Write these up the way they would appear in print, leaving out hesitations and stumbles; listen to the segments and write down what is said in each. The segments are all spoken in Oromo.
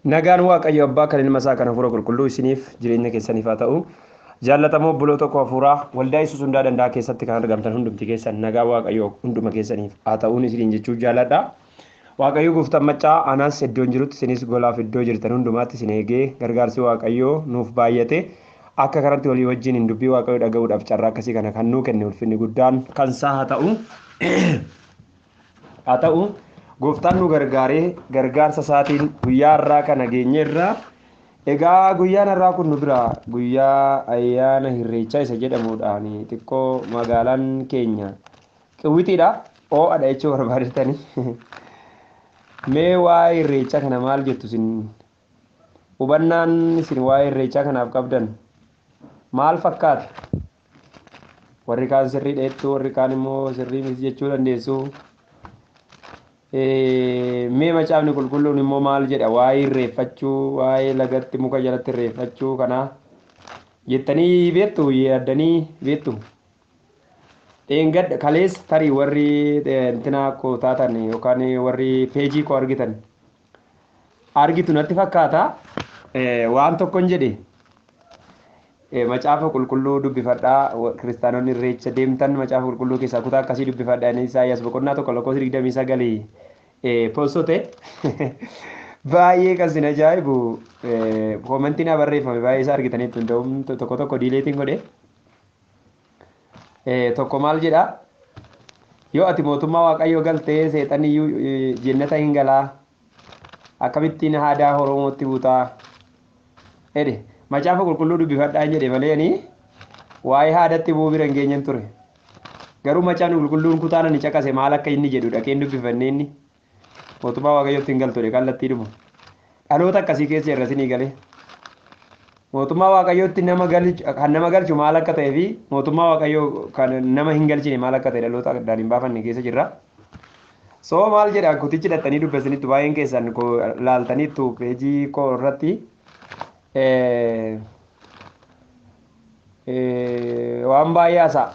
Nagaan Waaqayyo Abbaa kan ilma isaa kan hafuura qulqulluu isiniif jireenya keessaniif haa ta'u. Jaallatamoo obboloota koo hafuuraa waldaa Yesuus hundaa danda'a keessatti kan argamtan hundumti keessan nagaa Waaqayyoo hunduma keessaniif haa ta'uun isiniin jechuu jaalladha. Waaqayyo gooftaan maccaa anaas iddoon jirutti isinis golaaf iddoo jirtan hundumaatti isin eegee gargaarsi Waaqayyoo nuuf baay'ate akka kanatti walii wajjin hin dubbii Waaqayyoo dhaga'uudhaaf carraa akkasii kana kan nuu kenne ulfinni guddaan kan isaa haa ta'u. Haa ta'u gooftaan nu gargaaree gargaarsa isaatiin guyyaa har'aa kana geenyeerra. Egaa guyyaan har'aa kun nu bira guyyaa ayyaana Irreechaa isa jedhamuudhaan xiqqoo magaalaan keenya qawwitiidha. Oo'adha jechuu barbaadetanii. Mee waa'ee Irreechaa kana maal jettu isin hubannaan isin waa'ee Irreechaa kanaaf qabdan maal fakkaata? Warri kaan sirrii dheettu warri kaan immoo sirrii miti jechuu dandeessu. Mee macaafni qulqulluun immoo maal jedha waa'ee irreeffachuu waa'ee lagatti muka jalatti irreeffachuu kana jettanii beektu yaaddanii beektu. Dheengadha kaleessa tarii warri intinaa koo taatan yookaan warri peejii koo argitan argitu natti fakkaata waan tokkon jedhe macaafa qulqulluu dubbifadhaa kiristaanonni irreecha deemtan macaafa qulqulluu keessaa kutaa akkasii dubbifadhaa inni Isaayyaas boqonnaa 1 lakkoofsa 29 poostote baay'ee kan isin ajaa'ibu koomentiin haa barreeffame baay'ee isaa argitaniitu hunda'uun tokko tokko diileetiin godhe. Tokko maal jedha yoo ati mootummaa Waaqayyoo galtee seexanni iyyuu jennata hin galaa akkamittiin aadaa Oromootti buutaa jedhe macaafa qulqulluu dubbifadhaan jedhe malee ani waa'ee aadaatti bu'uu bira hin geenyen ture. Garuu macaafni qulqulluun kutaan ani caqase maal akka inni jedhu dhaqeen dubbifannee inni mootummaa Waaqayyootti hin galtu kallattii dhuma. Dhaloota akkasii keessa irra isinii galee. Mootummaa Waaqayyootti nama galchu kan nama galchu maal akka ta'ee fi mootummaa Waaqayyoo kan nama hin galchine maal akka ta'e dhaloota addaan hin baafanne keessa jirra. Soo maal jedha kutichi dhattanii dubbisanitti baay'een keessan laaltaniittu peejii koo irratti waan baay'ee haasa'a.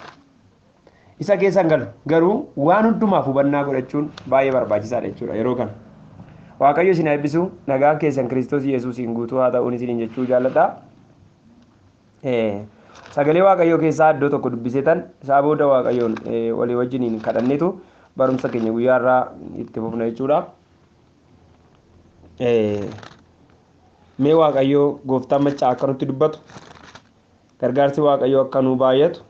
Isa keessan galu garuu waan hundumaaf hubannaa godhachuun baay'ee barbaachisaadha jechuudha yeroo kana. Waaqayyo isin eebbisu nagaan keessan Kiristoos Yesuusiin guutuu haa ta'uun isiniin jechuu jaalladha. Sagalee Waaqayyoo keessaa iddoo tokko dubbiseetan isaa booda Waaqayyoon walii wajjiniin kadhanneetu barumsa keenya guyyaa irraa itti fufna jechuudha. Mee Waaqayyoo gooftaan maccaa akka nutti dubbatu gargaarsi Waaqayyoo akka nu baay'atu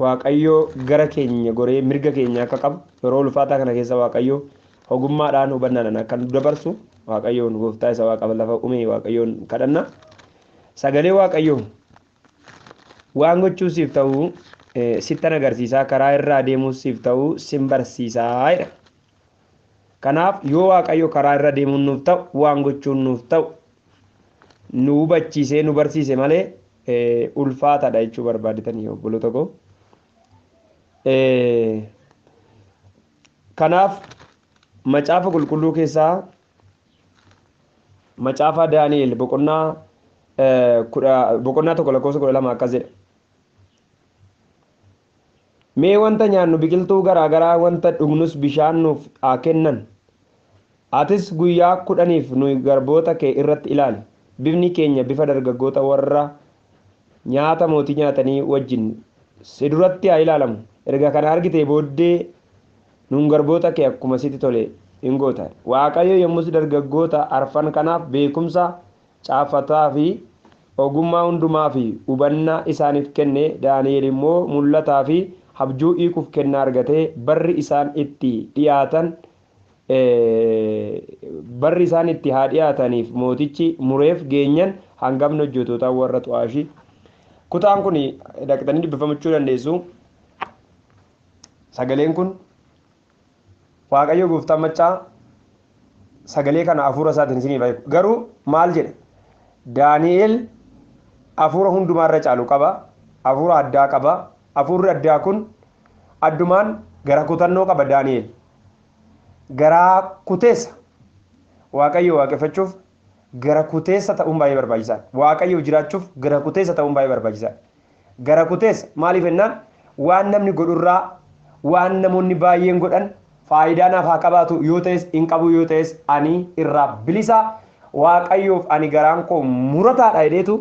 Waaqayyoo gara keenya goree mirga keenya akka qabu yeroo ulfaataa kana keessa Waaqayyoo ogummaadhaan hubannaadhaan akka nu dabarsu Waaqayyoon gooftaa isa waaqa lafa uume Waaqayyoon kadhanna. Sagalee Waaqayyoo waan gochuu siif ta'u sittan agarsiisaa karaa irraa deemuu siif ta'u sin barsiisaa jedha. Kanaaf yoo Waaqayyo karaa irra deemuun nuuf ta'u waan gochuun nuuf ta'u nu hubachiisee nu barsiise malee ulfaataadha jechuu barbaadetanii obboloota koo. Kanaaf macaafa qulqulluu keessaa macaafa Daani'el boqonnaa 1 lakkoofsa 12 akkas jedha. Mee wanta nyaannu biqiltuu garaagaraa wanta dhugnus bishaan nuuf haa kennan. Atis guyyaa 10f nuyi garboota kee irratti ilaali. Bifni keenya bifa dargaggoota warra nyaata mootii nyaatanii wajjin si duratti haa ilaalamu. Erga kana argitee booddee nuun garboota kee akkuma sitti tole hin goota. Waaqayyo yommus dargaggoota arfan kanaaf beekumsa caafataa fi ogummaa hundumaa fi hubannaa isaaniif kenne. Daani'el immoo mul'ataa fi abjuu hiikuuf kennaa argatee barri isaan itti dhiyaatan barri isaan itti haa dhiyaataniif mootichi mureef geenyan hangafni hojjetootaa warra xu'aashii. Kutaan kun dhaqxanii dubbifamachuu dandeessu. Sagaleen kun Waaqayyo gooftaan maccaa sagalee kana hafuura isaatiin isiniif hiiku. Garuu maal jedhe? Daani'el hafuura hundumaarra caalu qaba. Hafuura addaa qaba. Hafuurri addaa kun addumaan gara kutannoo qaba Daani'el. Garaa kuteessa. Waaqayyo waaqeffachuuf gara kuteessa ta'uun baay'ee barbaachisaadha. Waaqayyo jiraachuuf gara kuteessa ta'uun baay'ee barbaachisaadha. Gara kuteessa maaliif jennaan waan namni godhurraa waan namoonni baay'een godhan Faayidaa naaf haa qabaatu yoo ta'es hin qabu yoo ta'es ani irraa bilisa Waaqayyoof ani garaan koo murataadha jedheetu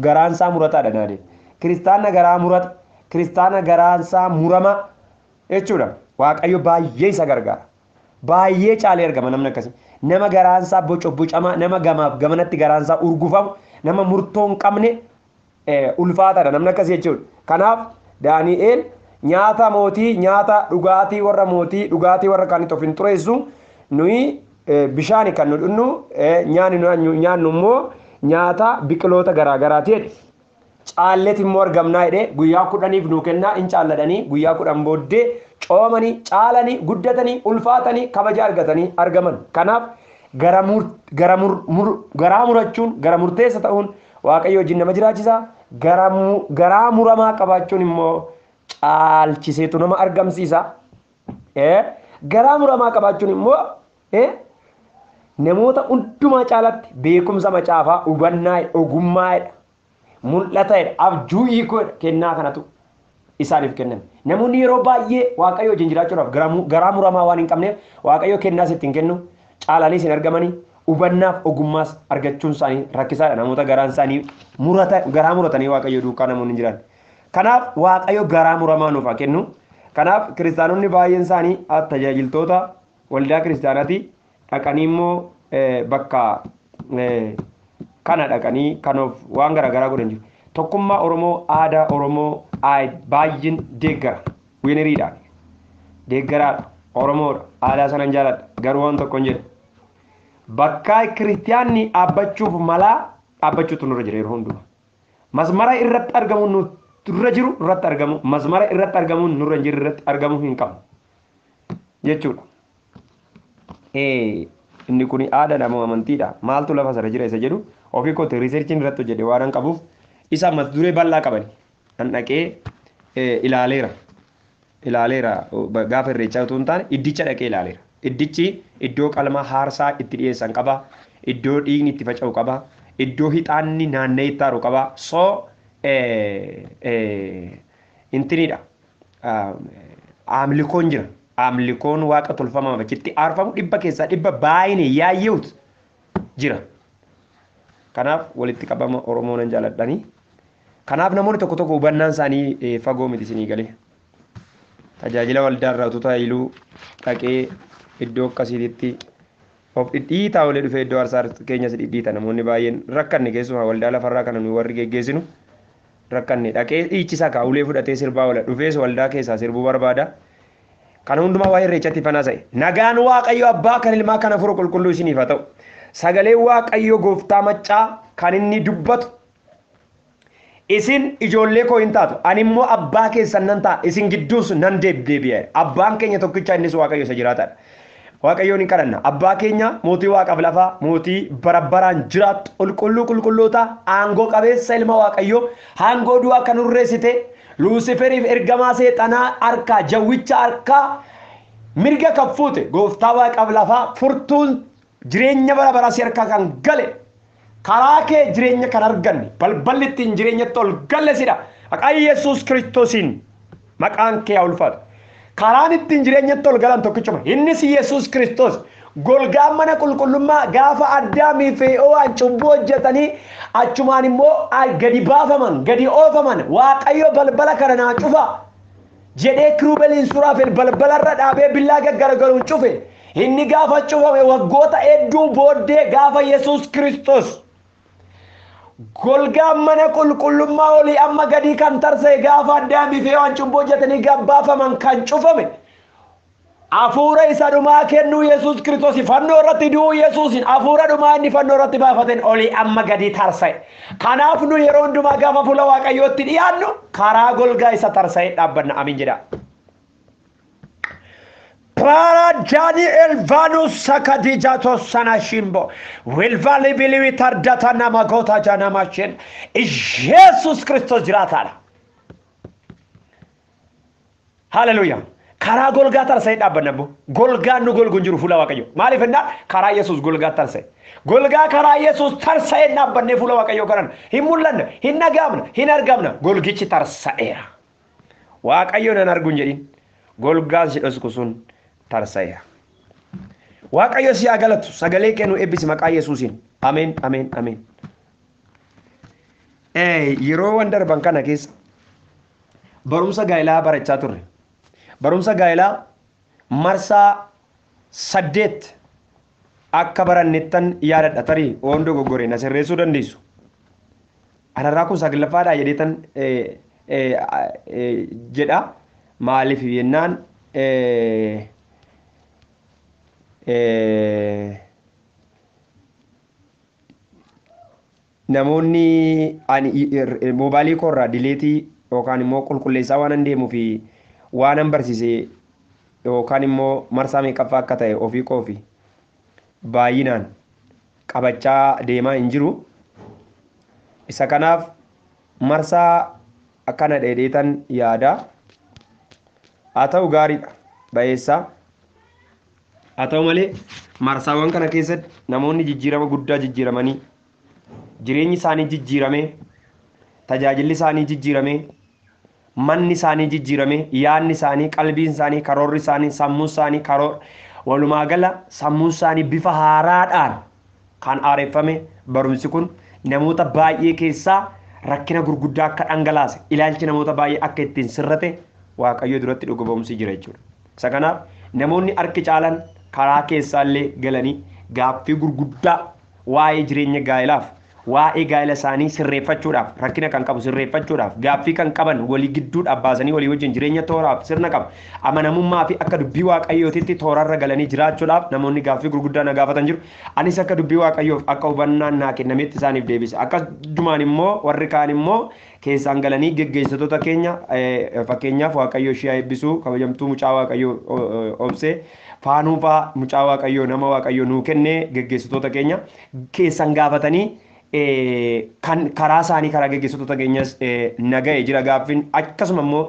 garaansaa murataadha naade. Kiristaana garaa murata, kiristaana garaansaa murama jechuudha. Waaqayyo baay'ee isa gargaara. Baay'ee caalee argama namni akkasii. Nama garaansaa bocobocamaa, nama gamaaf gamanatti garaansaa urgufamu, nama murtoo hin qabne ulfaataadha namni akkasii jechuudha. Kanaaf Daani'eel nyaata mootii, nyaata dhugaatii warra mootii, dhugaatii warra kaanitti of hin xureessu. Nuyi bishaani kan nu dhugnu, nyaanni nu nyaannu immoo nyaata biqiloota garaagaraati jedhe. Caalleet immoo argamnaa jedhee guyyaa 10f nuu kennaa hin caalladhanii guyyaa 10 booddee coomanii, caalanii, guddatanii, ulfaatanii, kabaja argatanii argaman. Kanaaf garaa murachuun, gara murteessa ta'uun Waaqayyo wajjin nama jiraachisa. Garaa muramaa qabaachuun immoo caalchiseetu nama argamsiisa. Garaa muramaa qabaachuun immoo namoota hundumaa caalatti beekumsa macaafaa, hubannaa, ogummaa, mul'ata, abjuu hiikuu kennaa kanatu isaaniif kenname. Namoonni yeroo baay'ee Waaqayyo wajjin jiraachuudhaaf garaa muramaa waan hin qabneef Waaqayyo kennaas ittiin kennu, caalaniis hin argamanii, hubannaaf ogummaas argachuun isaanii rakkisaadha. Namoota garaan isaanii garaa muratanii Waaqayyo duukaa namoonni jiran. Kanaaf Waaqayyo garaa muramaa nuuf haa kennu. Kanaaf kiristaanonni baay'een isaanii tajaajiltoota waldaa kiristaanaati dhaqanii immoo bakka kana dhaqanii kan of waan garaagaraa godhan jiru. Tokkummaa Oromoo, aadaa Oromoo baay'een deeggara. Wiineriidhaan deeggaraadha. Oromoodha. Aadaa sanan jaaladha. Garuu waan tokko hin jedhu. Bakka kiristaanni dhaabbachuuf malaa dhaabbachuutu nurra jira yeroo hundumaa. Masmara irratti argamu nurra jiru irratti argamu, masmara irratti argamu nurra hin jirre irratti argamuu hin qabnu jechuudha. Inni kun aadaadha moo amantiidha? Maaltu lafa sana jira isa jedhu ofii kootti riiserchiin irratti hojjedhe waan hin qabuuf isa mata duree bal'aa qabani. Kan dhaqee ilaaleera. Ilaaleera gaafa irreechaa utuu hin taane iddicha dhaqee ilaaleera. Iddichi iddoo qalma haarsaa itti dhiyeessan qaba. Iddoo dhiigni itti faca'u qaba. Iddoo hixaanni naanna'ee itti aaru qaba. So intinidha. Aamlikoon jira. Aamlikoon waaqa tolfamaa achitti aarfamu 100% baay'inee yaayyeetu jira. Kanaaf walitti qabama Oromoo nan jaaladhanii. Kanaaf namoonni tokko tokko hubannaan isaanii fagoo miti isinii galee. Tajaajila waldaa irraa utuu tajaajiluu dhaqee iddoo akkasiitti of dhidhiitaa olee dhufee iddoo aarsaa keenyas dhidhiita namoonni baay'een rakkanne keessumaa waldaa lafarraa kana nuyi warri geggeessinu rakkanne dhaqee dhiichisaa kaa ulee fudhatee sirbaa oola dhufees waldaa keessaa sirbuu barbaada. Kana hundumaa waa'ee irreechatti fanaa sa'e. Nagaan Waaqayyo abbaa kan ilmaa kan hafuura qulqulluu isiniif haa ta'u. Sagalee Waaqayyo gooftaa maccaa kan inni dubbatu isin ijoollee koo hin taatu, ani immoo abbaa keessan nan ta'a, isin gidduus nan deebi'a. Abbaan keenya tokkicha innis Waaqayyo isa jiraataadha. Waaqayyoon hin kadhanna. Abbaa keenya mootii waaqaaf lafaa, mootii barabbaraan jiraattu, qulqulluu qulqulloota, aangoo qabeessa ilma Waaqayyoo, aangoo du'aa kan hurreessite, Luusiferiif ergamaa seexanaa harkaa, jawwicha harkaa mirga kan fuute, gooftaa waaqaaf lafaa furtuun jireenya bara baraa si harkaa kan gale, karaa kee jireenya kan arganne, balballi ittiin jireenyatti ol galle sidha. Maqaa Yesuus Kiristoosiin maqaan kee haa ulfaatu. Karaan ittiin jireenyatti ol galan tokkichuma. Innis Yesuus Kiristoos. Golgaan mana qulqullummaa gaafa Addaamii fi Hewaan cubbuu hojjetanii achumaan immoo gadi baafaman, gadi oofaman, Waaqayyo balbala kana naa cufa jedhee kiruubeliin suraafel balbalarra dhaabee billaa gaggaragaluun cufe. Inni gaafa cufame waggoota hedduu booddee gaafa Yesuus Kiristoos golgaan mana qulqullummaa olii amma gadii kan tarsa'e gaafa Addaamii fi Hewaan cubbuu hojjetanii gabbaafaman kan cufame hafuura isa dhumaa kennuu Yesuus Kiristoos fannoo irratti du'uu Yesuusin hafuura dhumaa inni fannoo irratti baafateen olii amma gadii tarsa'e. Kanaaf nu yeroo hundumaa gaafa fuula Waaqayyootti dhiyaannu karaa golgaa isa tarsa'e dhaabbanna. Amiin jedha. Para Daniel Vanus Sakadijato Sanashimbo Wilvali Biliwi Tardata Namagota Janamashin Yesus Kristos jiraataadha. Hallelujah. Karaa golgaa tarsa'ee dhaabbanna abbo. Golgaan nu golgu hin jiru fuula Waaqayyoo. Maaliif jennaan karaa Yesuus golgaa tarsa'e. Golgaa karaa Yesuus tarsa'ee dhaabbannee fuula Waaqayyoo kanan hin mul'anne, hin dhaga'amne, hin argamne. Golgichi tarsa'eera. Waaqayyo nan argu hin jedhin. Golgaan si dhosku sun tarsa'eera. Waaqayyo si haa galatu, sagalee kee nu eebbisi maqaa Yesuusiin. Ameen, ameen, ameen. Yeroowwan darban kana keessa barumsa gaa'elaa barachaa turre. Barumsa gaa'elaa marsaa 8 akka barannettan yaadadha. Tarii waan dogoggore na sirreessuu dandeessu. Anarraa kun 9ffaadha jedheetan jedha. Maaliif jennaan namoonni ani moobaayilii koorraa dileetii yookaan immoo qulqulleessaa waan an deemuu fi waan an barsiise yookaan immoo marsaa meeqaffaa akka ta'e ofii koo fi baay'inaan qabachaa deemaa hin jiru. Isa kanaaf marsaa akkana dheedheetan yaada. Haa ta'u gaariidha ba'eessaa. Haa ta'u malee marsaawwan kana keessatti namoonni jijjiirama guddaa jijjiiramanii jireenyi isaanii jijjiiramee, tajaajilli isaanii jijjiiramee, manni isaanii jijjiiramee, yaadni isaanii, qalbiin isaanii, karoorri isaanii, sammuun isaanii, walumaa gala sammuun isaanii bifa haaraadhaan kan haareffame barumsi kun namoota baay'ee keessaa rakkina gurguddaa akka dhangalaase, ilaalchi namoota baay'ee akka ittiin sirrate Waaqayyo duratti dhuga ba'umsi jira jechuudha. Isa kanaaf namoonni harki caalan karaa keessaallee galanii gaaffii gurguddaa waa'ee jireenya gaa'elaaf, waa'ee gaa'ela isaanii sirreeffachuudhaaf, rakkina kan qabu sirreeffachuudhaaf, gaaffii kan qaban walii gidduudhaaf baasanii walii wajjin jireenya tooraaf sirna qabu, amanamummaa fi akka dubbii Waaqayyootitti toorarra galanii jiraachuudhaaf namoonni gaaffii gurguddaa na gaafatan jiru. Anis akka dubbii Waaqayyoof akka hubannaan naa kennametti isaaniif deebise. Akkasumaan immoo warri kaan immoo keessaan galanii geggeessitoota keenya, fakkeenyaaf Waaqayyo ishee eebbisuu, kabajamtuu mucaa Waaqayyoo obsee faanuufaa mucaa Waaqayyoo nama Waaqayyoo nuu kennee geggeessitoota keenya keessan gaafatanii kan karaa isaanii karaa geggeessitoota keenyas naga'e jira gaaffiin. Akkasuma immoo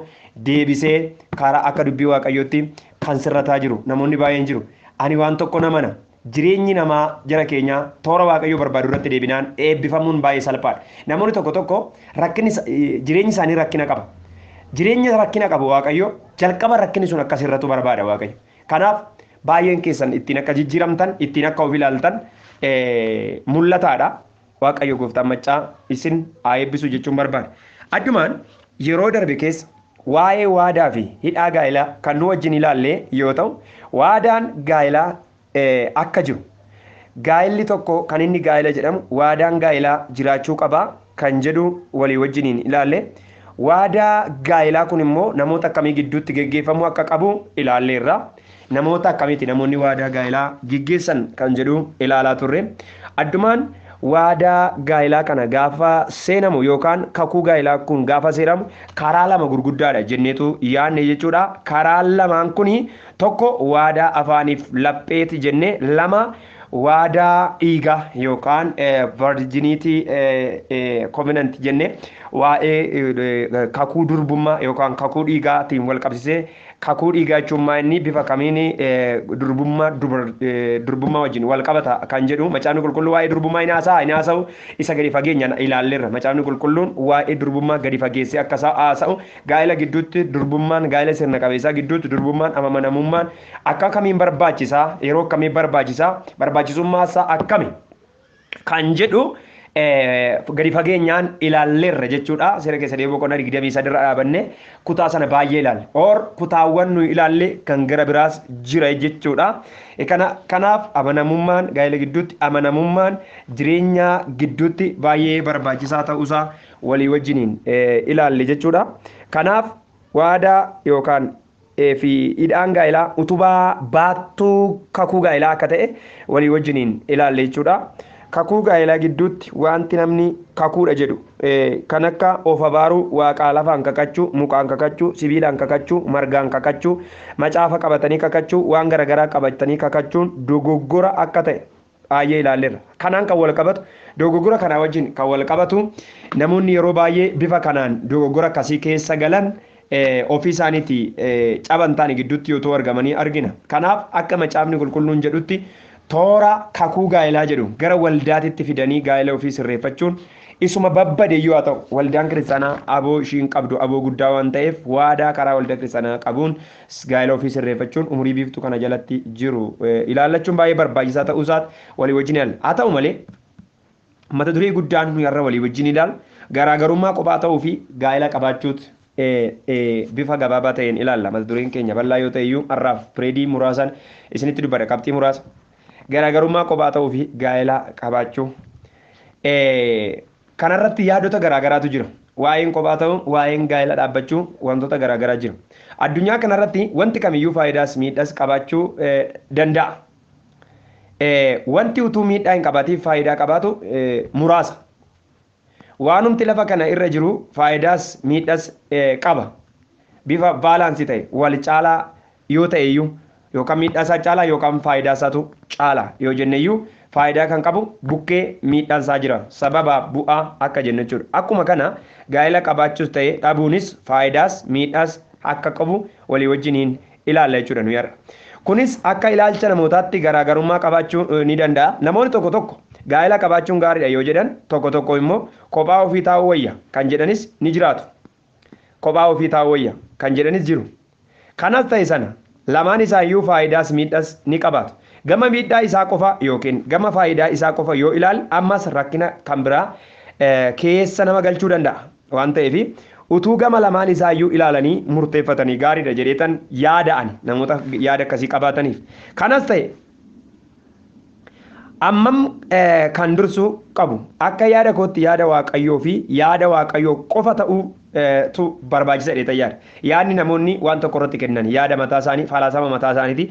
deebisee karaa akka dubbii Waaqayyootti kan sirrataa jiru namoonni baay'een jiru. Ani waan tokko namana, jireenyi namaa jara keenyaa toora Waaqayyoo barbaadu irratti deebinaan eebbifamuun baay'ee salphaadha. Namoonni tokko tokko rakkinni jireenyi isaanii rakkina qaba. Jireenya rakkina qabu Waaqayyo jalqaba rakkinni sun akka sirratu barbaada Waaqayyo. Kanaaf baay'een keessan ittiin akka jijjiiramtan, ittiin akka of ilaaltan mul'ataadha. Waaqayyo gooftaan maccaa isin haa eebbisu jechuun barbaada. Addumaan yeroo darbe keessa waa'ee waadaa fi hidhaa gaa'elaa kan nu wajjin ilaalle yoo ta'u, waadaan gaa'elaa akka jiru, gaa'elli tokko kan inni gaa'ela jedhamu waadaan gaa'elaa jiraachuu qaba kan jedhu walii wajjiniin ilaalle. Waadaa gaa'elaa kun immoo namoota akkamii gidduutti geggeeffamuu akka qabu ilaalleerra. Namoota akkamiiti namoonni waadaa gaa'elaa geggeessan kan jedhu ilaalaa turre. Addumaan waadaa gaa'elaa kana gaafa seenamu yookaan kakuu gaa'elaa kun gaafa seenamu karaa lama gurguddaadha jenneetu yaadne jechuudha. Karaa lamaan kuni tokko waadaa afaaniif lapheeti jenne, lama waadaa dhiigaa yookaan virginity covenant jenne, waa'ee kakuu durbummaa yookaan kakuu dhiigaatiin wal qabsiisee. Kakuu dhiigaa jechuun maa inni bifa kamiin durbummaa wajjin wal qabata kan jedhu, macaafni qulqulluu waa'ee durbummaa hin haasa'a hin haasa'u isa gadi fageenyaan ilaalleerra. Macaafni qulqulluun waa'ee durbummaa gadi fageessee akka haasa'u, gaa'ela gidduutti durbummaan, gaa'ela sirna qabeessaa gidduutti durbummaan, amanamummaan akka kamiin barbaachisaa, yeroo akkamii barbaachisaa, barbaachisummaa isaa akkami kan jedhu gadi fageenyaan ilaalleerra jechuudha. Seera keessa deebi'uu boqonnaa 23 irra dhaabanne kutaa sana baay'ee ilaalle. Or kutaawwan nuyi ilaalle kan gara biraas jira jechuudha. Kanaaf amanamummaan gaa'ela gidduutti, amanamummaan jireenya gidduutti baay'ee barbaachisaa ta'uusaa walii wajjiniin ilaalle jechuudha. Kanaaf waadaa yookaan fi hidhaan gaa'elaa utubaa baattuu kakuu gaa'elaa akka ta'e walii wajjiniin ilaalle jechuudha. Kakuu gaa'elaa gidduutti wanti namni kakuudha jedhu kan akka of abaaruu, waaqaa lafaan kakachuu, mukaan kakachuu, sibiilaan kakachuu, margaan kakachuu, macaafa qabatanii kakachuu, waan garaagaraa qabatanii kakachuun dogoggora akka ta'e baay'ee ilaalleerra. Kanaan kan wal qabatu, dogoggora kanaa wajjin kan wal qabatu, namoonni yeroo baay'ee bifa kanaan dogoggora akkasii keessa galan ofii isaaniitti caban ta'anii gidduutti yoo ta'u argamanii argina. Kanaaf akka macaafni qulqulluun jedhutti toora kakuu gaa'elaa jedhu gara waldaatitti fidanii gaa'ela ofii sirreeffachuun Isuma babbade iyyuu haa ta'u waldaan kiristaanaa aboo ishiin qabdu aboo guddaa waan ta'eef waadaa karaa waldaa kiristaanaa qabuun gaa'ela ofii sirreeffachuun umurii biiftuu kana jalatti jiru ilaallachuun baay'ee barbaachisaa ta'uu isaati walii wajjin ilaalla. Haa ta'u malee mata duree guddaan nuyi har'a walii wajjin ilaalu garaagarummaa kophaa ta'uu fi gaa'ela qabaachuuti bifa gabaabaa ta'een ilaalla. Mata dureen keenya bal'aa yoo ta'e iyyuu har'aaf pireedii muraasaan isinitti dubbadha qabxii muraasa. Garaagarummaa kophaa ta'uu fi gaa'ela qabaachuu. Kanarratti yaadota garaagaraatu jira. Waa'een kophaa ta'uu, waa'een gaa'ela dhaabbachuu wantoota garaagaraa jira. Addunyaa kanarratti wanti kamiyyuu faayidaas miidhaas qabaachuu danda'a. Wanti utuu miidhaa hin qabaatiin faayidaa qabaatu muraasa. Waanumti lafa kana irra jiru faayidaas miidhaas qaba. Bifa baalaansii ta'e wal caalaa yoo ta'e iyyuu yookaan miidhaa isaa caalaa yookaan faayidaa isaatu caala yoo jenne iyyuu faayidaa kan qabu bukkee miidhaan isaa jira sababa bu'aa akka jennu jechuudha. Akkuma kana gaa'ela qabaachuus ta'e dhabuunis faayidaas miidhaas akka qabu walii wajjiniin ilaalla jechuudha nuyi har'a. Kunis akka ilaalcha namootaatti garaagarummaa qabaachuu ni danda'a. Namoonni tokko tokko gaa'ela qabaachuun gaariidha yoo jedhan tokko tokko immoo kophaa ofii taa'uu wayya kan jedhanis ni jiraatu. Kophaa ofii taa'uu wayya kan jedhanis jiru. Kanas ta'e sana lamaan isaayyuu faayidaas miidhaas ni qabaatu. Gama miidhaa isaa qofa yookiin gama faayidaa isaa qofa yoo ilaalle ammas rakkina kan biraa keessa nama galchuu danda'a waan ta'eef utuu gama lamaan isaayyuu ilaalanii murteeffatanii gaariidha jedheetan yaada'an namoota yaada akkasii qabaataniif. Kanas ta'e ammam kan dursuu qabu akka yaada kootti yaada waaqayyoo fi yaada waaqayyoo qofa ta'uutu barbaachisa jedheetan yaada. Yaadni namoonni waan tokko irratti kennan yaada mataa isaanii falaasama mataa isaaniiti.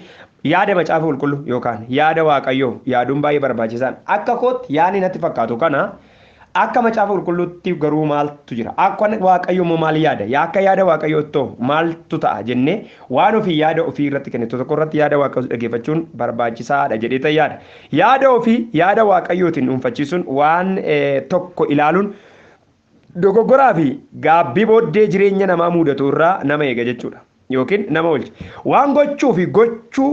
Yaada macaafa qulqulluu yookaan yaada waaqayyoo yaaduun baay'ee barbaachisaadha. Akka kootti yaadni natti fakkaatu kana akka macaafa qulqulluutti garuu maaltu jira? Akka waaqayyo immoo maal yaada? Akka yaada waaqayyoottoo maaltu ta'a jennee waan ofii yaada ofii irratti kennitu tokko irratti yaada waaqayyoo dhaggeeffachuun barbaachisaadha jedhee yaada. Yaada ofii yaada waaqayyootiin dhuunfachiisuun waan tokko ilaaluun dogoggoraa fi gaabbii booddee jireenya namaa mudatu irraa nama eega jechuudha. Yookiin nama oolcha. Waan gochuu fi gochuu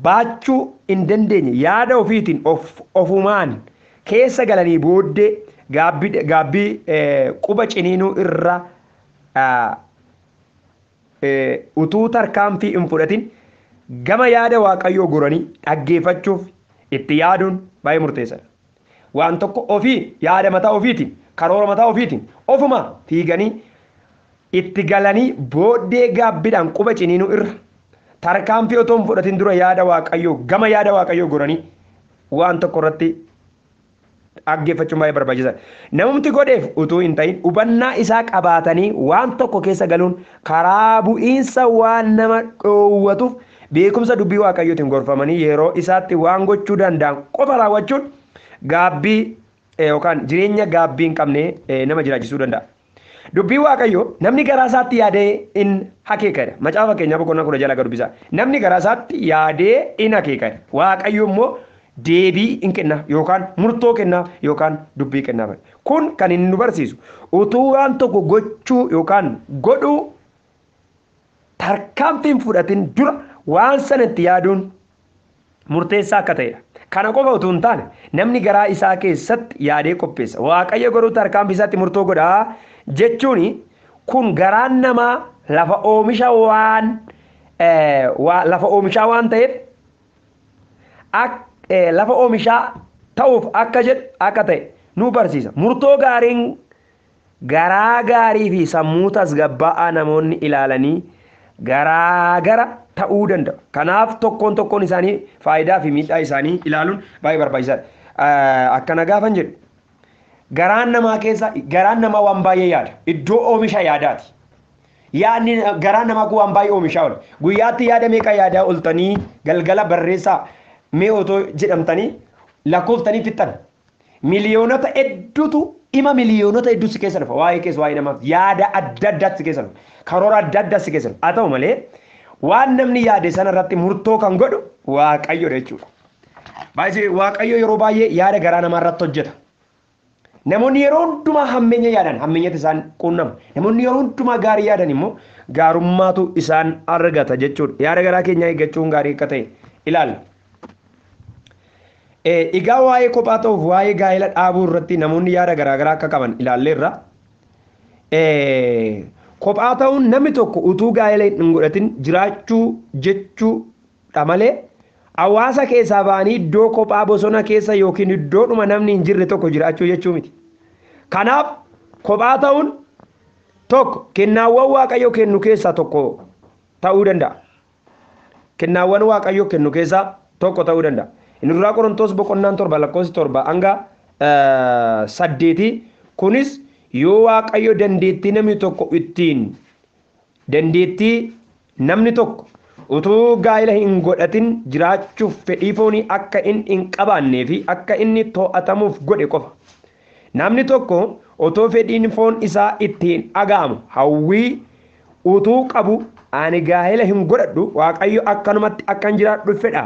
baachuu hin dandeenye yaada ofiitiin ofumaan keessa galanii booddee gaabbii quba ciniinuu irra utuu tarkaanfii hin fudhatin gama yaada waaqayyoo goranii dhaggeeffachuuf itti yaaduun baay'ee murteessaadha. Waan tokko ofii yaada mataa ofiitiin karoora mataa ofiitiin ofuma fiiganii itti galanii booddee gaabbiidhaan quba ciniinuu irra tarkaanfii otoo hin fudhatin dura yaada waaqayyoo gama yaada waaqayyoo goranii waan tokko irratti dhaggeeffachuun baay'ee barbaachisaadha. Namumti godheef utuu hin ta'in hubannaa isaa qabaatanii waan tokko keessa galuun karaa bu'iinsa waan nama dhoowwatuuf beekumsa dubbii waaqayyootiin gorfamanii yeroo isaatti waan gochuu danda'an qofa raawwachuun gaabbii yookaan jireenya gaabbii hin qabne nama jiraachisuu danda'a. Dubbii waaqayyoo namni garaa isaatti yaadee in akeekadha. Macaafa fakkeenyaa boqonnaa 16 akka dubbisaa. Namni garaa isaatti yaadee in akeekadha. Waaqayyo immoo deebii in kenna yookaan murtoo kenna yookaan dubbii kenna. Kun kan inni nu barsiisu utuu waan tokko gochuu yookaan godhuu tarkaanfii hin fudhatin dura waan sana itti yaaduun murteessaa akka ta'edha. Kana qofa utuu hin taane namni garaa isaa keessatti yaadee qopheessa. Waaqayyo garuu tarkaanfii isaatti murtoo godhaa jechuun kun garaan namaa lafa oomisha waan lafa oomishaa waan ta'eef lafa oomishaa ta'uuf akka jedhu akka ta'e nu barsiisa. Murtoo gaariin garaa gaarii fi sammuu tasgabbaa'aa namoonni ilaalanii garaagara ta'uu danda'u. Kanaaf tokkoon tokkoon isaanii faayidaa fi miidhaa isaanii ilaaluun baay'ee barbaachisaadha. Akkana gaafan jedhu garaan namaa keessa garaan namaa waan baay'ee yaada. Iddoo oomisha yaadaati. Yaadni garaan namaa kun waan baay'ee oomishaa oola. Guyyaatti yaada meeqa yaadaa ooltanii galgala barreessaa mee otoo jedhamtanii lakkooftanii fixxan. Miliyoonota hedduutu dhima miliyoonota hedduu si keessa dhufa. Waa'ee keessa waa'ee namaaf yaada adda addaatti si keessa dhufa. Karoora adda addaatti si keessa dhufa. Haa ta'u malee waan namni yaade sana irratti murtoo kan godhu waaqayyoodha jechuudha. Baay'ee waaqayyo yeroo baay'ee yaada garaa namaa irratti hojjeta. Namoonni yeroo hundumaa hammeenya yaadan hammeenyatu isaan quunnama. Namoonni yeroo hundumaa gaarii yaadan immoo gaarummaatu isaan argata jechuudha. Yaada garaa keenyaa eeggachuun gaarii akka ta'e ilaalla. Egaa waa'ee kophaa ta'uuf waa'ee gaa'ela dhaabuu irratti namoonni yaada garaagaraa akka qaban ilaalleerra. Kophaa ta'uun namni tokko utuu gaa'ela hin godhatin jiraachuu jechuudha malee hawaasa keessaa ba'anii iddoo kophaa bosona keessa yookiin iddoodhuma namni hin jirre tokko jiraachuu jechuu miti. Kanaaf kophaa ta'uun tokko kennaawwan Waaqayyo kennu keessaa tokko ta'uu danda'a. Kennaawwan Waaqayyo kennu keessaa tokko ta'uu danda'a. Inni duraa Qorontoos boqonnaan 7 lakkoofsi 7 hanga 8 kunis yoo Waaqayyo dandeettii namni tokko ittiin dandeettii namni tokko utuu gaa'ela hin godhatin jiraachuuf fedhii foonii akka inni hin qabaannee fi akka inni to'atamuuf godhe qofa. Namni tokko otoo fedhiin foon isaa ittiin dhaga'amu hawwii utuu qabu ani gaa'ela hin godhadhu Waaqayyo akkanumatti akkan jiraadhu fedha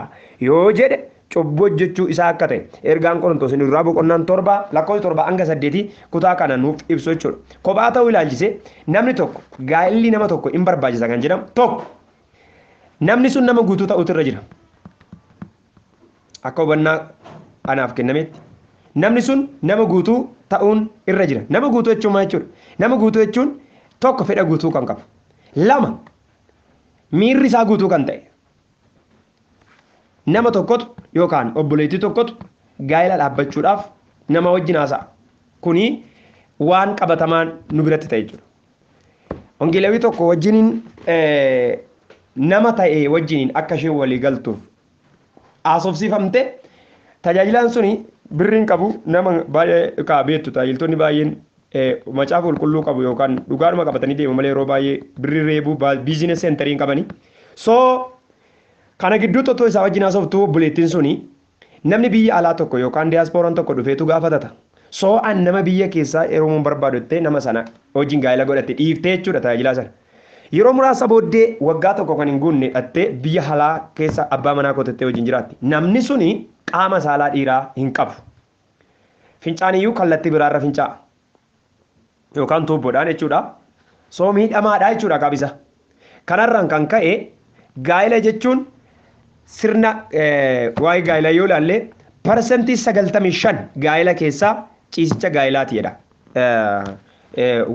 yoo jedhe cubbuu hojjechuu isaa akka ta'e ergaan Qorontoos inni duraa boqonnaan 7 lakkoofsa 7 hanga 8 kutaa kana nuuf ibsu jechuudha. Kophaa ta'uu ilaalchise namni tokko gaa'elli nama tokko hin barbaachisa kan jedhamu tokko namni sun nama guutuu ta'utu irra jira. Akka hubannaa anaaf kennametti namni sun nama guutuu ta'uun irra jira. Nama guutuu jechuun maal jechuudha? Nama guutuu jechuun tokko fedha guutuu kan qabu, lama miirri isaa guutuu kan ta'e. Nama tokkotu yookaan obboleettii tokkotu gaa'ela dhaabbachuudhaaf nama wajjin haasa'a. Kuni waan qabatamaan nu biratti ta'e jechuudha. Wangeelawii tokko wajjiniin nama ta'e wajjiniin akka isheen walii galtuuf haasofsiifamte tajaajilaan suni birriin qabu nama baay'ee kaa beektu tajaajiltoonni baay'een macaafa qulqulluu qabu yookaan dhugaadhuma qabatanii deemu malee yeroo baay'ee birrii reebuu biizinesi seentarii hin qabani. So kana gidduutti otoo isaa wajjin haasoftu obboleettiin suni namni biyya alaa tokko yookaan diyaaspooraan tokko dhufeetu gaafatata. So an nama biyya keessaa yeroo mun barbaadu jettee nama sana wajjin gaa'ela godhatte dhiiftee jechuudha tajaajilaa sana. Yeroo muraasa booddee waggaa tokko kan hin guunne dhattee biyya alaa keessa abbaa manaa kotattee wajjin jiraatti. Namni suni qaama saalaa dhiiraa hin qabu. Fincaaniyyuu kallattii biraarra fincaa'a. Yookaan tuubboodhaan jechuudha. So miidhamaadha jechuudha qabisa. Kanarraan kan ka'e gaa'ela jechuun sirna waa'ee gaa'elaa yoo ilaalle 95% gaa'ela keessaa ciisicha gaa'elaati jedha.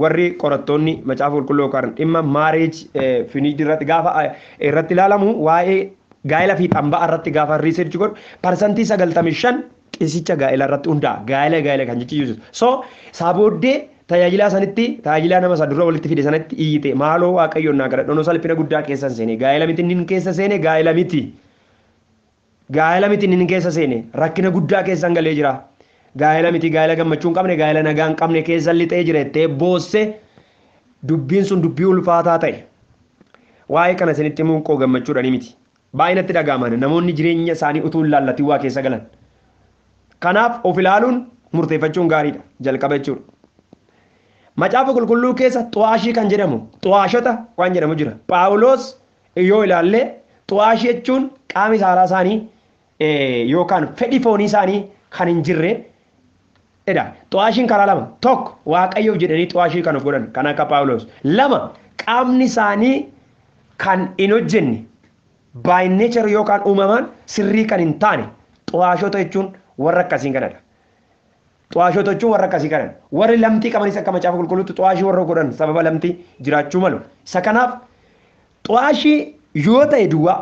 Warri qorattoonni macaafa qulqulluu yookaan dhimma maareej finiid irratti gaafa irratti ilaalamu waa'ee gaa'ela fi xambaa irratti gaafa riiserchi godhu 95% ciisicha gaa'elaa irratti hundaa'a. Gaa'ela gaa'ela kan jechiisu. So isaa booddee tajaajilaa sanitti tajaajilaa nama isa dura walitti fide sanatti iyyite maaloo Waaqayyoon naa kadhadhu salphina guddaa keessa seene gaa'ela miti inni keessa seene gaa'ela miti. Gaa'ela miti inni keessa seene rakkina guddaa keessan galee jira. Gaa'ela miti gaa'ela gammachuu hin qabne gaa'ela nagaa hin qabne keessa lixee jira jettee boosse dubbiin sun dubbii ulfaataa ta'e. Waa'ee kana isinitti himuun koo gammachuudhaani miti. Baay'inatti dhaga'aman namoonni jireenya isaanii utuu hin laallatin waa keessa galan. Kanaaf of ilaaluun murteeffachuun gaariidha jalqaba jechuudha. Macaafa qulqulluu keessa xu'aashii kan jedhamu xu'aashota waan jedhamu jira. Phaawulos yoo ilaalle xu'aashii jechuun qaami saalaa isaanii yookaan fedhi foonii isaanii kan hin jirre dha. Xu'aashiin karaa lama. Tokko Waaqayyoof jedhanii xu'aashii kan of godhan kan akka Phaawulos. Lama qaamni isaanii kan hin hojjenne by nature yookaan uumamaan sirrii kan hin taane xu'aashota jechuun warra akkasiin kanadha. Xu'aashota jechuun warra akkasii kanadha. Warri lamxii qabanis akka macaafa qulqulluutti xu'aashii warra godhan sababa lamxii jiraachuu malu. Isa kanaaf xu'aashii yoo ta'e duwwaa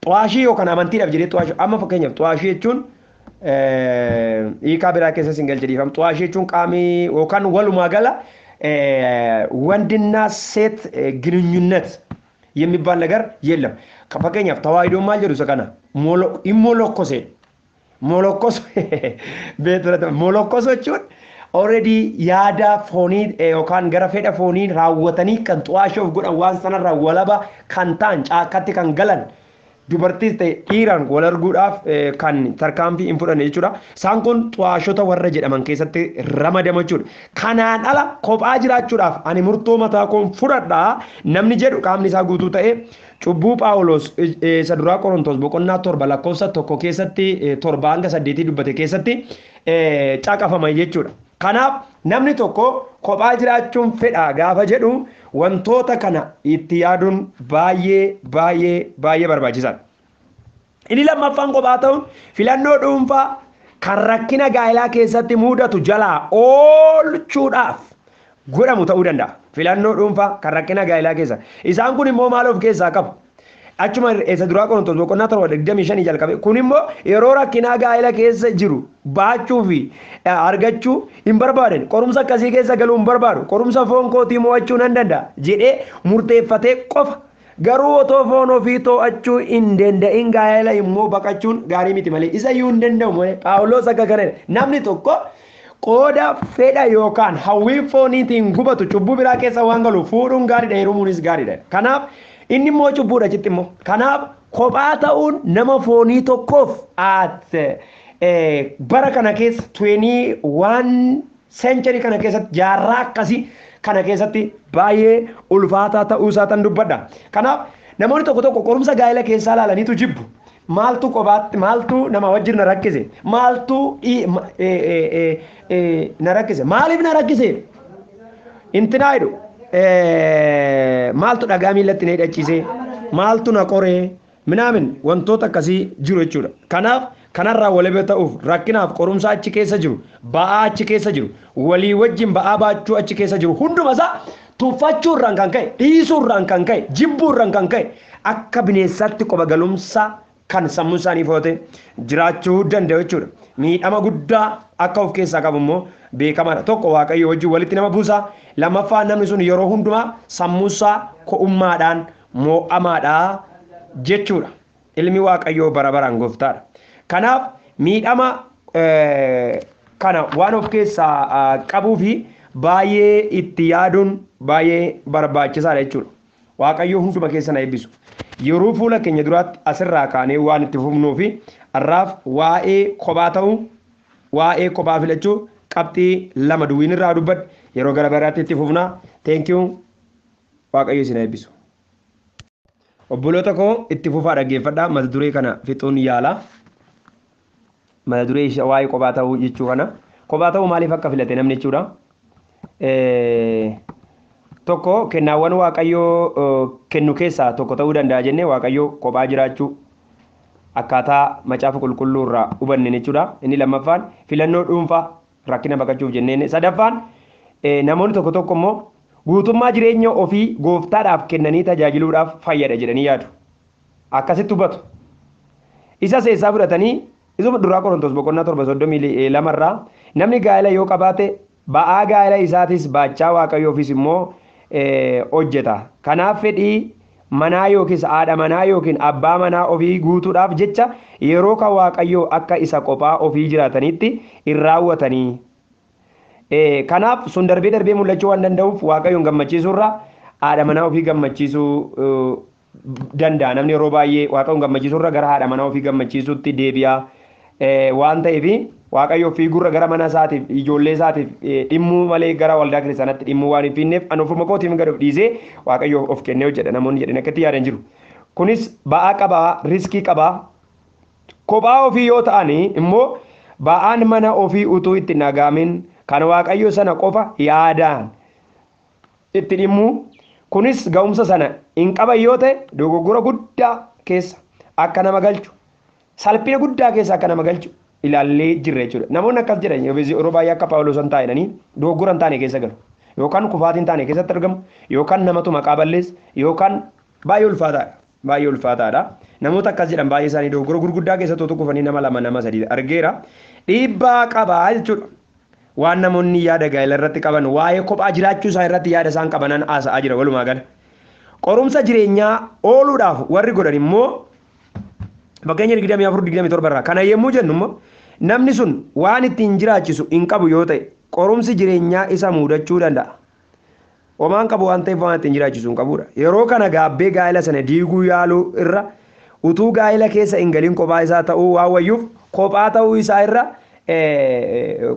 xu'aashii yookaan amantiidhaaf jedhee xu'aashii amma fakkeenyaaf xu'aashii jechuun hiikaa biraa keessa sin galche dhiifama. Xu'aashii jechuun qaamii yookaan walumaa gala ወንድና ሴት ግንኙነት የሚባል ነገር የለም። Fakkeenyaaf ተዋሕዶ maal jedhu isa kana ይሞለኮሴ ሞለኮስ ሞለኮስ jechuun already yaada foonii yookaan gara fedha foonii raawwatanii kan xu'aashii of godhan waan sanarraa walaba kan ta'an caakkatti kan galan dubartiis ta'e dhiiraan wal arguudhaaf kan tarkaanfii hin fudhanne jechuudha. Isaan kun xu'aashota warra jedhaman keessatti ramadamu jechuudha. Kanaan ala kophaa jiraachuudhaaf ani murtoo mataa koon fudhadhaa namni jedhu qaamni isaa guutuu ta'e cubbuu Phaawulos isa duraa Qorontos boqonnaa 7 lakkoofsa 1 keessatti 7 hanga 8 dubbate keessatti caqafama jechuudha. Kanaaf namni tokko kophaa jiraachuun fedha gaafa jedhu wantoota kana itti yaaduun baay'ee baay'ee baay'ee barbaachisaadha. Inni lammaffaan kophaa ta'uun filannoo dhuunfaa kan rakkina gaa'elaa keessatti mudatu jalaa oolchuudhaaf godhamu ta'uu danda'a. Filannoo dhuunfaa kan rakkina gaa'elaa keessa. Isaan kun immoo maal of keessaa qabu? Achuma isa duraa Qorontos boqonnaa 7:25 jalqabe. Kun immoo yeroo rakkinaa gaa'ela keessa jiru baachuu fi argachuu hin barbaadan. Qorumsa akkasii keessa galuu hin barbaadu. Qorumsa foon kootii mo'achuu nan danda'a jedhee murteeffatee qofa. Garuu otoo foon ofii to'achuu hin danda'in gaa'ela immoo baqachuun gaarii miti malee isa iyyuu hin danda'u malee Phaawulos akka kana namni tokko qooda fedha yookaan hawwii fooniitiin gubatu cubbuu biraa keessa waan galu fuudhuun gaariidha, heerumuunis gaariidha. Kanaaf inni immoo cubbuudha achitti immoo. Kanaaf kophaa ta'uun nama foonii tokkoof at bara kana keessa 21 century kana keessatti jaarraa akkasii kana keessatti baay'ee ulfaataa ta'uu isaa tan dubbadha. Kanaaf namoonni tokko tokko qorumsa gaa'ela keessaa ilaalaniitu jibbu. Maaltu kophaatti, maaltu nama wajjin na rakkise, maaltu na rakkise, maaliif na rakkise? Intinaa jedhu maaltu dhagaa miillatti na hidhachiise, maaltu na qoree, minaamin wantoota akkasii jiru jechuudha. Kanaaf kanarraa walaba ta'uuf rakkinaaf qorumsa achi keessa jiru, ba'aa achi keessa jiru, walii wajjin ba'aa baachuu achi keessa jiru hunduma isaa tuffachuu irraan kan ka'e, dhiisuu irraan kan ka'e, jibbuu irraan kan ka'e akka bineensaatti qoba galumsa kan sammuu isaanii foote jiraachuu danda'u jechuudha. Miidhama guddaa akka of keessaa qabu immoo beekamaadha. Tokko Waaqayyo wajjin walitti nama buusa. Lammaffaa namni sun yeroo hundumaa sammuu isaa ko'ummaadhaan moo'amaadha jechuudha. Ilmi Waaqayyoo bara baraan gooftaadha. Kanaaf miidhama kana waan of keessaa qabuu fi baay'ee itti yaaduun baay'ee barbaachisaadha jechuudha. Waaqayyoo hunduma keessa na eebbisu. Yeroo fuula keenya duraatti asirraa kaanee waan itti fufnuu fi har'aaf waa'ee kophaa ta'uu, waa'ee kophaa filachuu qabxii lama duwwiin irraa dubbadhe yeroo gara biraatti itti fufnaa. Thank you. Waaqayyo isin eebbisu. Obboloota koo itti fufaa dhaggeeffadhaa. Mata duree kana fixuun yaala. Mata duree waa'ee kophaa ta'uu jechuu kana. Kophaa ta'uu maaliif akka filate namni jechuudha. Tokko kennaawwan Waaqayyoo kennu keessaa tokko ta'uu danda'a jennee Waaqayyoo kophaa jiraachuu akkaataa macaafa qulqulluu irraa hubanne jechuudha. Inni lammaffaan filannoo dhuunfaa rakkina baqachuuf jenneen. Sadaffaan namoonni tokko tokko immoo guutummaa jireenya ofii gooftaadhaaf kennanii tajaajiluudhaaf fayyada jedhanii yaadu. Akkasitti hubatu. Isa seessaa fudhatanii isuma duraa Qorontos boqonnaa 7:32 irraa namni gaa'ela yoo qabaate ba'aa gaa'ela isaatis baachaa Waaqayyoofis immoo hojjeta. Kanaaf fedhii manaa yookiis haadha manaa yookiin abbaa manaa ofii guutuudhaaf jecha yeroo kan Waaqayyoo akka isa kophaa ofii jiraatanitti hin raawwatanii. Kanaaf sun darbee darbee mul'achuu waan danda'uuf Waaqayyoon gammachiisuurra haadha manaa ofii gammachiisuu danda'a. Namni yeroo baay'ee Waaqayyoon gammachiisuurra gara haadha manaa ofii gammachiisuutti deebi'a waan ta'eef Waaqayyo fiigurra gara mana isaatiif ijoollee isaatiif dhimmuu malee gara waldaa kiristaanaatti dhimmuu waan hin fiinneef ani ofuma kootiin gad of dhiisee Waaqayyo of kennee hojjedha namoonni jedhan akkatti yaadan jiru. Kunis ba'aa qabaa, riskii qabaa. Kophaa ofii yoo ta'an immoo ba'aan mana ofii utuu itti nagaamin kan Waaqayyo sana qofa yaadaan itti dhimmuu kunis ga'umsa sana hin qaban yoo ta'e dogoggora guddaa keessa akka nama galchu, salphina guddaa keessa akka nama galchu ilaallee jirra jechuudha. Namoonni akkas jedhan yeroo baay'ee akka Phaawulos hin taa'edhanii dogoggora hin taane keessa galu. Yookaan kufaatii hin taane keessatti argamu, yookaan namatu maqaa balleessa, yookaan baay'ee ulfaataadha. Baay'ee ulfaataadha. Namoota akkas jedhan baay'ee isaanii dogoggora gurguddaa keessatti otoo kufanii nama lama nama sadii argeera. Dhiibbaa qabaa jechuudha. Waan namoonni yaada gaa'ela irratti qaban waa'ee kophaa jiraachuu isaa irratti yaada isaan qabanan haasa'aa jira walumaa gala. Qorumsa jireenyaa ooluudhaaf warri godhan immoo fakkeenya 24-27 irraa kana yommuu jennu immoo namni sun waan ittiin jiraachisu hin qabu yoo ta'e qorumsi jireenyaa isa mudachuu danda'a. Homaan qabu waan ta'eef waan ittiin jiraachisu hin qabudha. Yeroo kana gaabbee gaa'ela sana diiguu yaaluu irra utuu gaa'ela keessa hin galin kophaa isaa ta'uu waan wayyuuf kophaa ta'uu isaa irra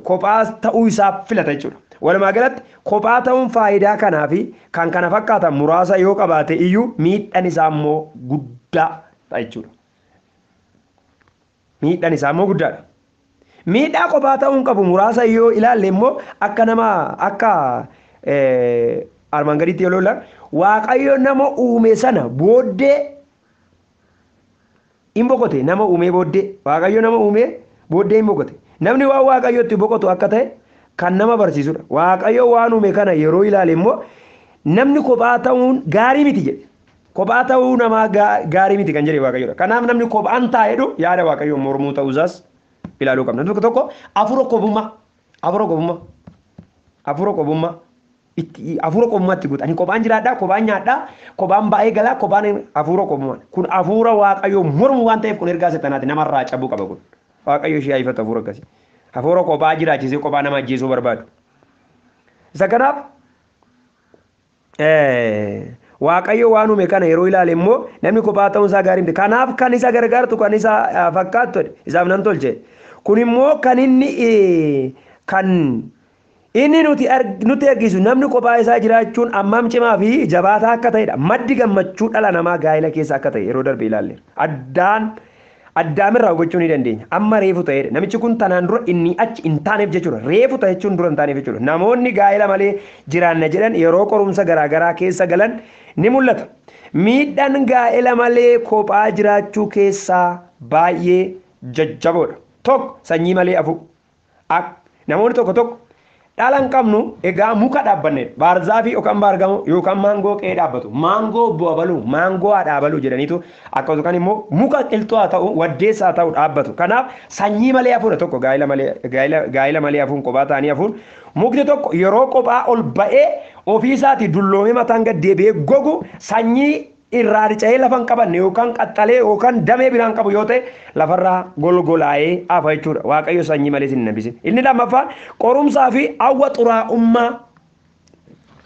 kophaa ta'uu isaa filata jechuudha. Walumaa galatti kophaa ta'uun faayidaa kanaa fi kan kana fakkaatan muraasa yoo qabaate iyyuu miidhaan isaa immoo guddaa ta'a jechuudha. Miidhaan isaa immoo guddaadha. Miidhaa kophaa ta'uun qabu muraasa yoo ilaalle immoo akka nama akka armaan gaditti yoo ilaalle Waaqayyo nama uume sana booddee hin boqote nama uumee booddee. Waaqayyo nama uumee booddee hin boqote. Namni waan Waaqayyotti boqotu akka ta'e kan nama barsiisudha. Waaqayyo waan uume kana yeroo ilaale immoo namni kophaa ta'uun gaarii miti jedhe. Kophaa ta'uu namaa gaarii miti kan jedhe Waaqayyoodha. Kanaaf namni kophaan taa'edhu yaada Waaqayyoo mormuu ta'uusaas ilaaluu qabna. Tokko tokko afura kophummaa afura kophummaa afura kophummaa itti afura kophummaatti guuta. Ani kophaan jiraadhaa, kophaan nyaadhaa, kophaan baay'ee galaa, kophaan afura kophummaa. Kun afura Waaqayyoo mormu waan ta'eef kun ergaa seexanaati, namarraa cabuu qaba kun. Waaqayyo ishee ayifatu afura akkasii. Afura kophaa jiraachisee kophaa nama ajjeesuu barbaadu. Isa kanaaf Waaqayyo waan uume kana yeroo ilaale immoo namni kophaa ta'uun isaa gaarii miti. Kanaaf kan isa gargaartu kan isa fakkaattu isaaf nan tolche. Kun immoo kan inni kan inni nuti nutti argisu namni kophaa isaa jiraachuun ammam cimaa fi jabaataa akka ta'edha. Maddi gammachuu dhala namaa gaa'ela keessa akka ta'e yeroo darbe ilaalle. Addaan addaamirraa hubachuu ni dandeenya. Amma reefu ta'edha. Namichi kun tanaan dura inni achi hin taaneef jechuudha. Reefu ta'e jechuun dura hin taaneef jechuudha. Namoonni gaa'ela malee jiraanna jedhan yeroo qorumsa garaagaraa keessa galan ni mul'ata. Miidhaan gaa'ela malee kophaa jiraachuu keessaa baay'ee jajjaboodha. Tokko sanyii malee afu. Namoonni tokko tokko dhala hin qabnu egaa muka dhaabbanne baarzaafii yookaan baargamoo yookaan maangoo qe'ee dhaabbatu. Maangoo bu'a baluu, maangoo haa dhaabaluu jedhaniitu akkasumas kan immoo muka qilxuu haa ta'u, waddeessa haa ta'u dhaabbatu. Kanaaf sanyii malee hafuudha tokko gaa'ela malee gaa'ela malee hafuun kophaa ta'anii hafuun. Mukti tokko yeroo kophaa ol ba'ee ofii isaatii dulloomee mataan gad deebi'ee gogu sanyii irraa harca'ee lafa hin qabanne yookaan qaxxalee yookaan damee biraan qabu yoo ta'e lafarraa golgolaa'ee hafa jechuudha. Waaqayyo sanyii malee sin hambisin. Inni lammaffaan qorumsaa fi hawwa xuraa'ummaa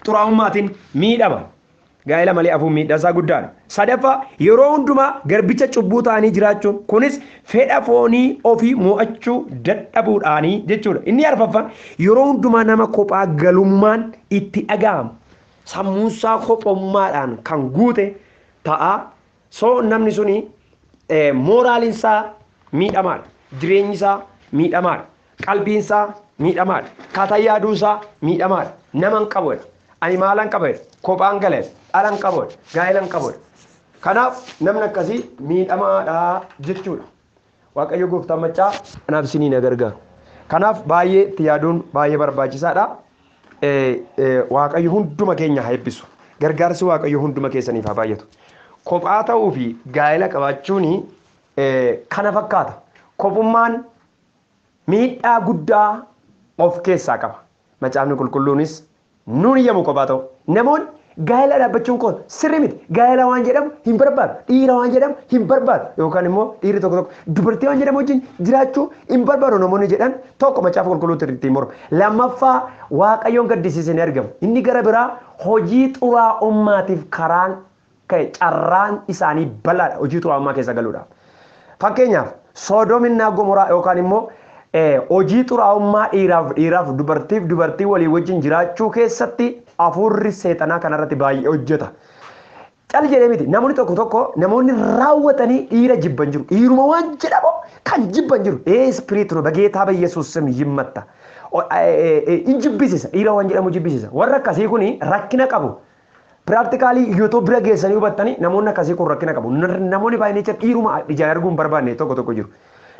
xuraa'ummaatiin miidhama. Gaa'ela malee hafuun miidhaa guddaadha. Sadaffaa yeroo hundumaa garbicha cubbuu ta'anii jiraachuun kunis fedha foonii ofii mo'achuu dadhabuudhaanii jechuudha. Inni arfaffaan yeroo hundumaa nama kophaa galummaan itti dhaga'amu sammuusaa kophummaadhaan kan guute ta'a. So namni suni mooraaliinsaa miidhamaadha. Jireenyisaa miidhamaadha. Qalbiinsaa miidhamaadha. Akkaataa yaaduusaa miidhamaadha. Nama hin qabudha. Ani maalan qabudha? Kophaan galeedha. Dhala hin qabudha. Gaa'ela hin qabudha. Kanaaf namni akkasii miidhamaadha jechuudha. Waaqayyo gooftaan maccaa kanaaf isinii na gargaaru. Kanaaf baay'ee itti yaaduun baay'ee barbaachisaadha. Waaqayyo hunduma keenya haa eebbisu. Gargaarsi Waaqayyo hunduma keessaniif haa baay'atu. Kophaa ta'uu fi gaa'ela qabaachuun kana fakkaata. Kophummaan miidhaa guddaa of keessaa qaba. Macaafni qulqulluunis nuun iyyamu kophaa ta'u. Namoonni gaa'ela dhaabbachuun kun sirrii miti. Gaa'ela waan jedhamu hin barbaadu. Dhiira waan jedhamu hin barbaadu. Yookaan immoo dhiirri tokko tokko dubartii waan jedhamu wajjin jiraachuu hin barbaadu namoonni jedhan tokko macaafa qulqulluutti ittiin mormu. Lammaffaa Waaqayyoon gaddisiisee ni argamu. Inni gara biraa hojii xuraa'ummaatiif karaan ka'e carraan isaanii bal'aadha hojii xuraa'ummaa keessa galuudhaaf. Fakkeenyaaf Sodoominaa Gomoraa yookaan immoo hojii xuraa'ummaa dhiiraaf dhiiraaf dubartiif dubartii walii wajjin jiraachuu keessatti hafuurri seexanaa kanarratti baay'ee hojjeta. Cal jedhee miti namoonni tokko tokko namoonni raawwatanii dhiira jibban jiru. Dhiiruma waan jedhamu kan jibban jiru. Ispiriit ነው በጌታ በኢየሱስ ስም ይመታ። In jibbisiisa dhiira waan jedhamu jibbisiisa. Warra akkasii kun rakkina qabu. Piraaktikaalii yoo bira geessanii hubattanii namoonni akkasii kun rakkina qabu. Namoonni baay'een jecha dhiiruma ijaan arguu hin barbaanne tokko tokko jiru.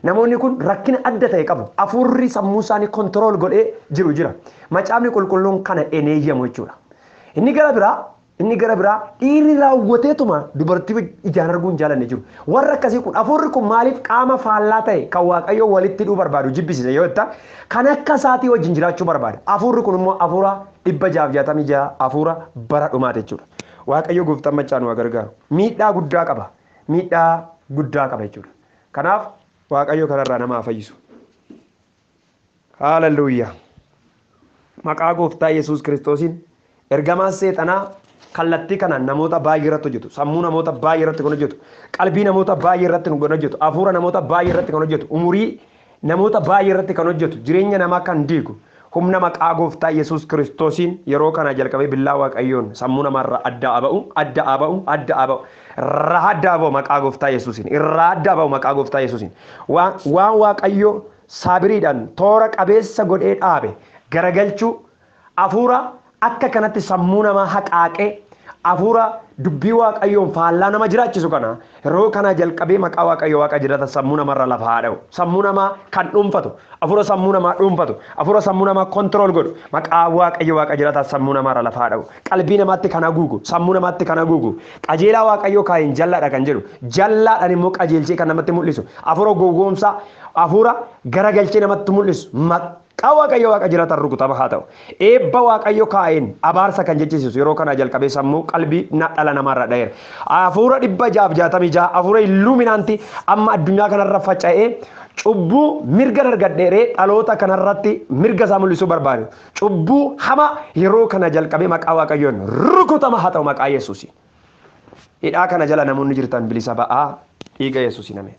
Namoonni kun rakkina adda ta'e qabu. Hafuurri sammuu isaanii kontirool godhee jiru jira. Macaafni qulqulluun kana hin eeyyamu jechuudha. Inni gara biraa inni gara biraa dhiirri raawwateetuma dubartii ijaan arguu hin jaalanne jiru. Warra akkasii kun hafuurri kun maaliif qaama faallaa ta'e kan Waaqayyo walitti hidhuu barbaadu jibbisiisa yoo jettan kan akka isaatii wajjin jiraachuu barbaada. Hafuurri kun immoo hafuura 666 hafuura bara dhumaati jechuudha. Waaqayyo gooftaan maccaa nu haa gargaaru. Miidhaa guddaa qaba. Miidhaa guddaa qaba jechuudha. Kanaaf Waaqayyo kanarraa nama haa fayyisu. Haaleluyyaa. Maqaa gooftaa Yesuus Kiristoosiin ergamaan seexanaa kallattii kanaan namoota baay'ee irratti hojjetu. Sammuu namoota baay'ee irratti kan hojjetu. Qalbii namoota baay'ee irratti kan hojjetu. Hafuura namoota baay'ee irratti kan hojjetu. Umurii namoota baay'ee irratti kan hojjetu. Jireenya namaa kan diigu. Humna maqaa gooftaa Yesuus Kiristoosiin yeroo kana jalqabee billaa Waaqayyoon sammuu namaarraa adda ba'u, adda ba'u, adda ba'u. Irraa adda ba'u maqaa gooftaa Yesuusiin. Irraa adda ba'u maqaa gooftaa Yesuusiin. Waan Waaqayyo saabiriidhaan toora qabeessa godhee dhaabe garagalchuu hafuura akka kanatti sammuu namaa haqaaqee hafuura Dubbii Waaqayyoon faallaa nama jiraachisu kana yeroo kana jalqabee maqaa Waaqayyo Waaqa jiraata sammuu namarra lafa haa dha'u. Sammuu namaa kan dhuunfatu, hafuura sammuu namaa dhuunfatu, hafuura sammuu namaa kontirool godhu maqaa Waaqayyo Waaqa jiraata sammuu namarra lafa haa dha'u. Qalbii namaatti kan haguugu, sammuu namaatti kan haguugu, qajeelaa Waaqayyoo kaayin jallaadha kan jedhu, jallaadhaan immoo qajeelchee kan namatti mul'isu, hafuura gowwoomsaa, hafuura garagalchee namatti mul'isu maqaa Waaqayyo Waaqa jiraatan rukutama haa ta'u. Eebba Waaqayyo kaa'een abaarsa kan jechisiisu yeroo kana jalqabee sammuu qalbii dhala namaarra dha'eera. Hafuura 666, hafuura illuminaantii amma addunyaa kanarra faca'ee cubbuu mirga argadheeree dhaloota kanarratti mirga isaa mul'isuu barbaadu. Cubbuu hamaa yeroo kana jalqabee maqaa Waaqayyoon rukutama haa ta'u maqaa Yesuusi. Hidhaa kana jala namoonni jirtan bilisa ba'aa dhiiga Yesuusi name.